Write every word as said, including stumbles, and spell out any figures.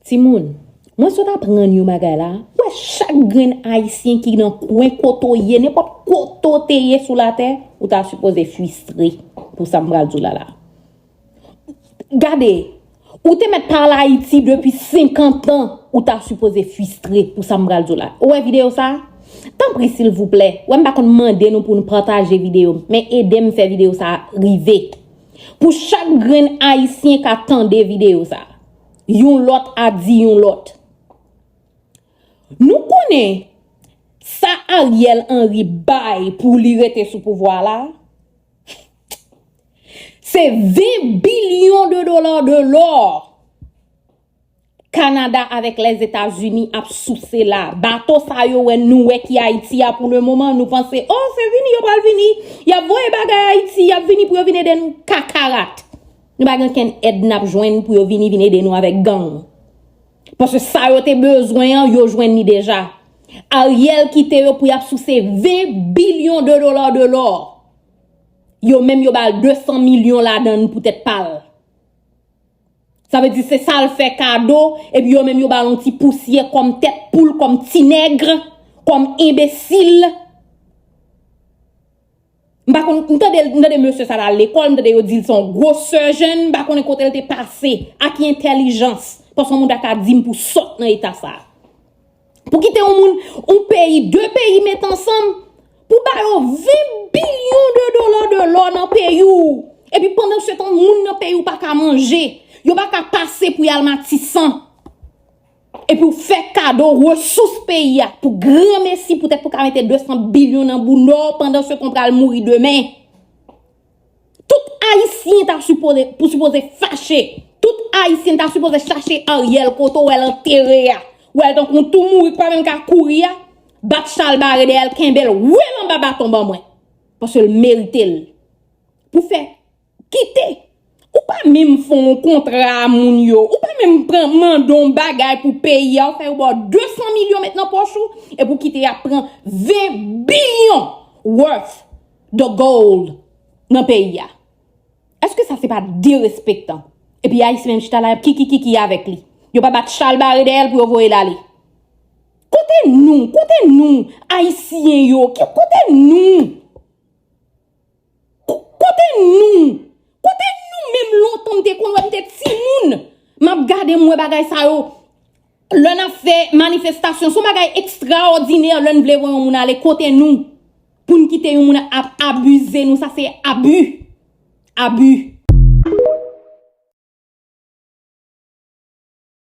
Timoun, mwen sot aprann yon bagay la. Ou wè, chak grenn Ayisyen ki nan kwen kote w ye, nenpòt kote w te ye sou latè, ou ta sipoze fristre pou sa m pral di w la la. Gade, ou te mèt pale Ayiti depi senkant an, ou ta sipoze fristre pou sa m pral di w la. Ou wè videyo sa? Tanpri, silvouplè, ou wè m pa konn mande nou pou nou pataje videyo, men ede m fè videyo sa rive. Pou chak grenn Ayisyen ka tande videyo sa, yon lòt a di yon lòt. Nou konnen sa Ariel Henry bay pou li rete sou pouvwa la, se ven bilyon de dola de lò Kanada avèk Lèzetazini ap souse la. Bato sa yo wè nou wè ki Ayiti a pou le moman, nou panse, oh, se vini yo pral vini, y ap voye bagay Ayiti, y ap vini pou yo vin ede nou. Kakarat. Nou pa gen okenn èd n ap jwenn pou yo vini, vin ede nou avèk gang. Paske sa yo te bezwen an, yo jwenn li deja. Ariel kite yo pou y ap souse ven bilyon de dola de lò. Yo menm yo ba l de san milyon ladan l poutèt pa l. Sa vle di se sa l fè kado, epi yo menm yo ba l yon ti pousyè kòm tèt poul, kòm ti nèg, kòm enbesil. M pa konn, m tande, m tande mesye sa t al lekòl, m tande yo di l se yon gwo surgeon, m pa konnen kote l te pase, ak ki entèlijans. Paske yon moun ta ka di m pou sot nan eta sa. Pou kite yon moun, yon peyi, de peyi met ansanm, pou ba yo ven bilyon de dola de lò nan peyi w. Epi pandan se tan, moun nan peyi w pa ka manje. Yo pa ka pase pou y al Matisan. Epi w fè kado resous peyi a pou granmesi poutèt pou ka mete de san bilyon nan bouda w pandan se tan w pral mouri demen. Tout Ayisyen ta sipoze, pou sipoze fache. Tout Ayisyen ta sipoze chache Ariel kote w wè l antere a. W wè l tankou yon tou mouri k pa menm ka kouri a. Bat chalbare dèyè l, kenbe l, woule l anba baton ban mwen. Paske l merite l. Pou fè kite. Ou pa menm fè yon kontra a moun yo. Ou pa menm pran mande yon bagay pou peyi a. Ou fè yo ba w de san milyon met nan pòch ou. Epi w kite y ap pran ven bilyon worth the gold nan peyi a. Èske sa se pa derespektan? Epi Ayisyen menm chita la, y ap kiki kiki avèk li. Yo pa bat chalbare dèyè l pou yo voye l ale. Kote nou? Kote nou? Ayisyen yo? Ki- Kote nou? Ko- Kote nou? Kote nou menm lontan m te konn wè m te timoun? M ap gade m wè bagay sa yo. Lè n ap fè manifestasyon, se yon bagay ekstraòdinè lè n vle voye yon moun ale. Kote nou? Pou n kite yon moun ap abize nou, sa se abi. Abi.